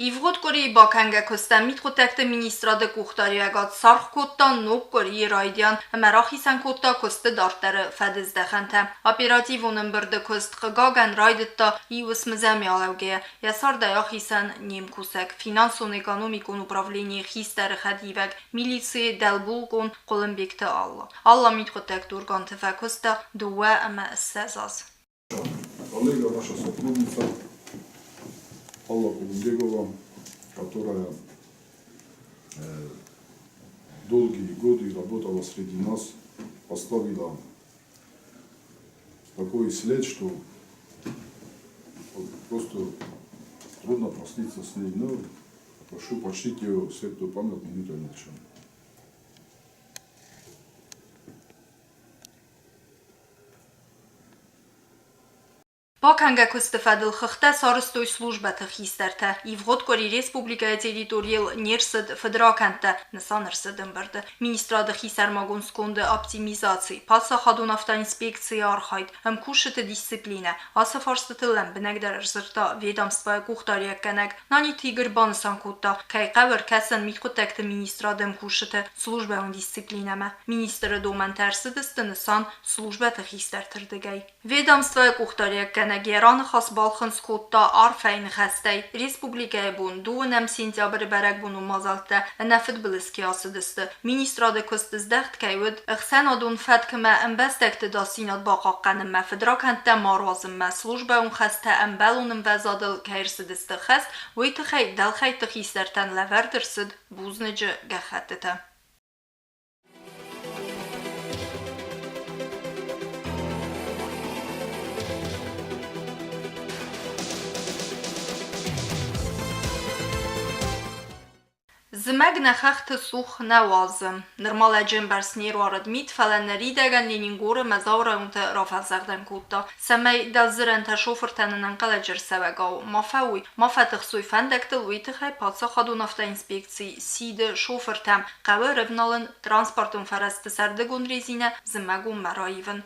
Ивгъуыд къуырийы бакӕнгӕ куыстӕн мидхъуыддӕгты министрады къухдариуӕгад саргъ кодта ног къуырийы райдиан ӕмӕ рахицӕн кодта куысты дарддӕры фӕдыздӕхӕнтӕ. Оперативон ӕмбырды куыст, хъыгагӕн, райдыдта иу уысмы алӕугӕйӕ. Йӕ цардӕй ахицӕн не мкусӕг, финансон-экономикон управленийы хистӕры хӕдивӕг, милицийы дӕлбулкъон Хъуылымбегты Алла. Алла мидхъуыддӕгты органты фӕкуыста 22 аз. Коллега, наша сотрудница Алла Кулумбегова, которая долгие годы работала среди нас, оставила такой след, что просто трудно проститься с ней. Но прошу почтить ее светлую память минутой молчания. Бакӕнгӕ куысты фӕдыл хыгъдтӕ сарӕзтой службӕты хистӕртӕ. Ивгъуыд къуыри республикӕйы территорийыл не рцыд фыдракӕндтӕ, нысан ӕрцыд ӕмбырды. Министрады хисӕрмагонд сконды оптимизаци, паддзахадон автоинспекцийы архайд, ӕмкусджыты дисциплинӕ. Ацы фарстытыл лӕмбынӕгдӕр ӕрдзырдта ведомствойы къухдариуӕггӕнӕг Наниты Игорь банысан кодта, кӕй хъӕуы ӕркӕсӕн мидхъуыддӕгты министрады ӕмкусджыты службӕйон дисциплинӕмӕ. Министры домӕнтӕ ӕрцыдысты нысан службӕты хистӕрты рдыгӕй. Ведомствойы къухдариуӕггӕнӕг йӕ раныхас балхынцъ кодта арфӕйы ныхӕстӕй. Республикӕйы бон дыууынӕм сентябры бӕрӕгбонон мадзӕлттӕ ӕнӕфыдбылыз кӕй ацыдысты, министрады куыст здӕхт кӕй уыд ӕхсӕнадон фӕткмӕ ӕмбӕстӕгты дасдзинад бахъахъхъӕнынмӕ, фыдракӕндтӕ ма руадзынмӕ, службӕйон хӕстӕ ӕмбӕлон ӕмвӕзадыл кӕй ӕрцыдысты хӕст, уый тыххӕй дӕлхӕйтты хистӕртӕн лӕвӕрд ӕрцыд бузныджы гӕххӕттытӕ. Зымӕг нӕ хӕхты цух нӕ уадзы. Нырма лӕджы ӕмбӕрц не руарыд мит, фӕлӕ ныридӕгӕн Ленингоры Мӕзау районты рафӕлдзӕгъдӕн кодта, цӕмӕй дӕлдзырӕнтӕ шофыртӕн ӕнӕнхъӕлӕджы ӕрцӕуӕгау ма фӕуой, ма фӕтыхсой фӕндӕгтыл, уый тыххӕй паддзахадон автоинспекци сиды шофыртӕм, хъӕуы ӕрӕвналын транспортон фӕрӕзты сӕрдыгон резинӕ зымӕгонмӕ раивын.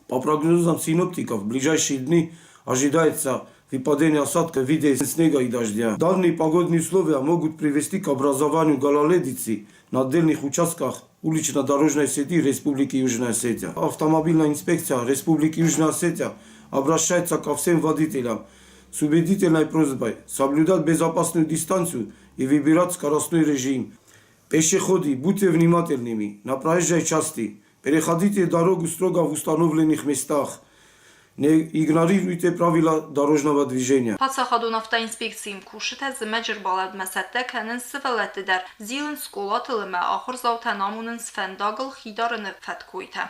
По прогнозам синоптиков, в ближайшие дни ожидается выпадение осадков в виде снега и дождя. Данные погодные условия могут привести к образованию гололедицы на отдельных участках улично-дорожной сети Республики Южная Осетия. Автомобильная инспекция Республики Южная Осетия обращается ко всем водителям с убедительной просьбой соблюдать безопасную дистанцию и выбирать скоростной режим. Пешеходы, будьте внимательными на проезжей части, переходите дорогу строго в установленных местах, не игнорируйте правила дорожного движения. Паддзахадон автоинспекцийы мкусджытӕ зымӕджы ӕрбалӕудмӕ цӕттӕ кӕнынц сывӕллӕтты дӕр, зилынц скъолатыл ӕмӕ ахуырдзаутӕн амонынц фӕндагыл хи дарыны фӕткойтӕ.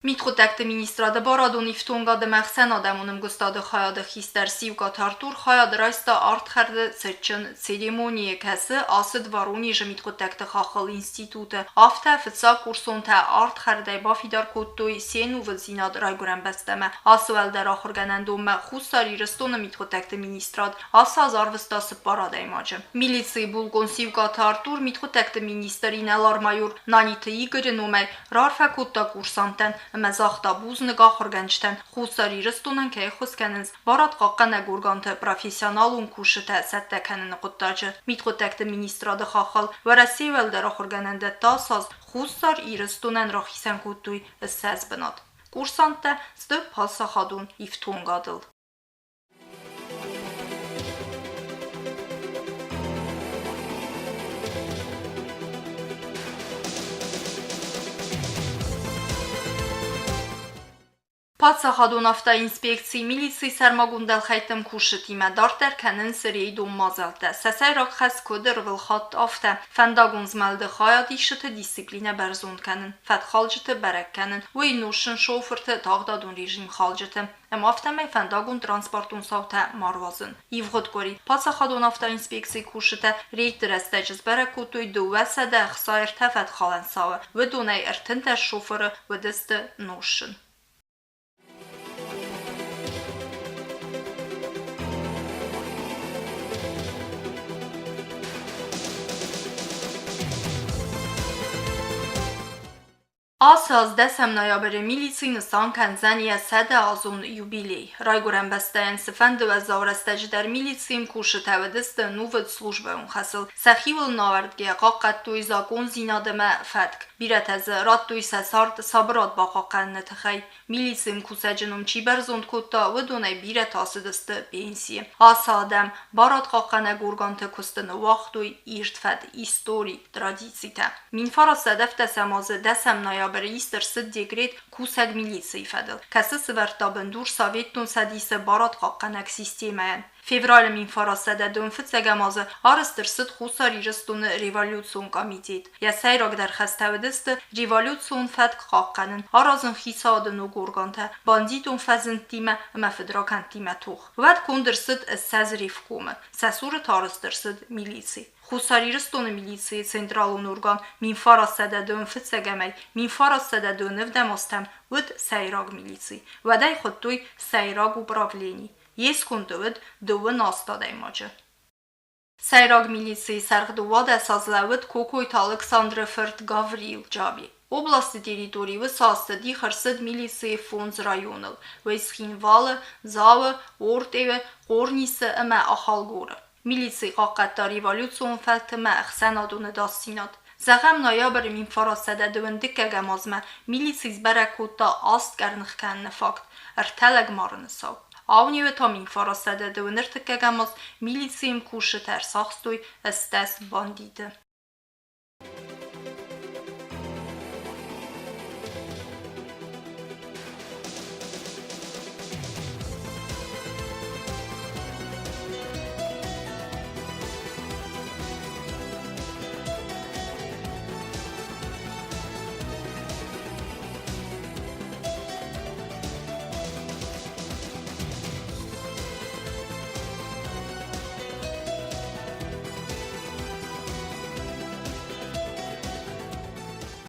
Мидхъуыддӕгты министрады барадон ифтонгад ӕмӕ ӕхсӕнадӕмон ӕмгуыстады хайады хистӕр Сиукъаты Артур хайад райста ардхӕрды цытджын церемонийы, кӕцы ацыд Воронежы мидхъуыддӕгты хаххыл институты. Афтӕ фыццагкурсонтӕ ардхӕрдӕй бафидар кодтой се нувыддзинад райгуырӕн бӕстӕмӕ. Ацы уӕлдӕр ахуыргӕнӕндонмӕ Хуссар Ирыстоны мидхъуыддӕгты министрад ацы аз арвыста цыппар адӕймаджы. Милицийы булкъон Сиукъаты Артур мидхъуыддӕгты министр инӕлар-майор Наниты Игоры номӕй Раарфӕ кодта курсанттӕн ӕмӕ загъта бузныг ахуыргӕнджытӕн, Хуссар Ирыстонӕн кӕй ӕххуыс кӕнынц барадхъахъхъӕнӕг органты профессионалон кусджытӕ цӕттӕ кӕныны хъуыддаджы. Мидхъуыддӕгты министрады хаххыл Уӕрӕсейы уӕлдӕр ахуыргӕнӕндӕттӕ ацы аз Хуссар Ирыстонӕн рахицӕн кодтой 20 бынат. Курсанттӕ сты паддзахадон ифтонгадыл. Паддзахадон автоинспекцийы милицийы сӕрмагонд дӕлхӕйттӕм кусджытимӕ дарддӕр кӕнынц рейдон мадзӕлттӕ. Сӕ сӕйраг хӕс куыд ӕрвылхатт, афтӕ фӕндагон змӕлды хайадисджыты дисциплинӕ бӕрзонд кӕнын, фӕткхалджыты бӕрӕг кӕнын, уый нозтджын шофырты тагъдадон режим халджыты ӕмӕ афтӕмӕй фӕндагон-транспортон цаутӕ ма руадзын. Ивгъуыд къуыри паддзахадон автоинспекцийы кусджытӕ рейдты рӕстӕджы сбӕрӕг кодтой 263 фӕткхалӕн цауы, уыдонӕй 13 шофыры уыдысты нозтджын. Ацы аз дӕсӕм ноябры милици нысан кӕндзӕн йӕ 100-азон юбилей. Райгуырӕн бӕстӕйӕн цыфӕнды уӕззау рӕстӕджы дӕр милицийы мкусджытӕ уыдысты ӕнувыд службӕйон хӕсыл. Сӕхиуыл науӕрдгӕйӕ хъахъхъӕдтой закъондзинад ӕмӕ фӕтк. Бирӕтӕ дзы радтой сӕ цард сабырад бахъахъхъӕныны тыххӕй. Милицийы мкусӕджы ном чи бӕрзонд кодта, уыдонӕй бирӕтӕ ацыдысты пенсийы. Ацы адӕм барадхъахъхъӕнӕг органты куысты ныууагътой ирд фӕд, истори, традицитӕ. 1917 азы дӕсӕм ноябры ист ӕрцыд декрет кусӕг милицийы фӕдыл, кӕцы сӕвӕрдта бындур Советон Цӕдисы барадхъахъхъӕнӕг системӕйӕн. Февралы 1921 азы арӕзт ӕрцыд Хуссар Ирыстоны революцион комитет. Йӕ сӕйрагдӕр хӕстӕ уыдысты революцион фӕтк хъахъхъӕнын, аразын хицауады ног органтӕ, бандитон фӕзындтимӕ ӕмӕ фыдракӕндтимӕ тох. Уӕд конд ӕрцыд 20 ревкомы, сӕ цуры та арӕзт ӕрцыд милици. Хуссар Ирыстоны милицийы централон орган 1921-ӕй 1927 азтӕм уыд сӕйраг милици. Уӕд ӕй хуыдтой сӕйраг управлени. Йе сконды уыд 28 адӕймаджы. Сӕйраг милицийы сӕргъ 12 аз лӕууыд Кокойты Алыксандры фырт Гаврил Джаби. Областы территорийы уыцы азты дих ӕрцыд милицийы фондз районыл: Цхинвалы, Дзауы, Ортъеуы, Хъорнисы ӕмӕ Ахалгоры. Милици хъахъхъӕдта революцион фӕтк ӕмӕ ӕхсӕнадон ӕдасдзинад. Зӕгъӕм, ноябры 1921 азмӕ милици сбӕрӕг кодта аст къӕрных кӕныны факт, ӕртӕ лӕгмарыны цау. Аунеуы та 1923 аз милицийы мкусджытӕ ӕрцахстой 18 бандиты.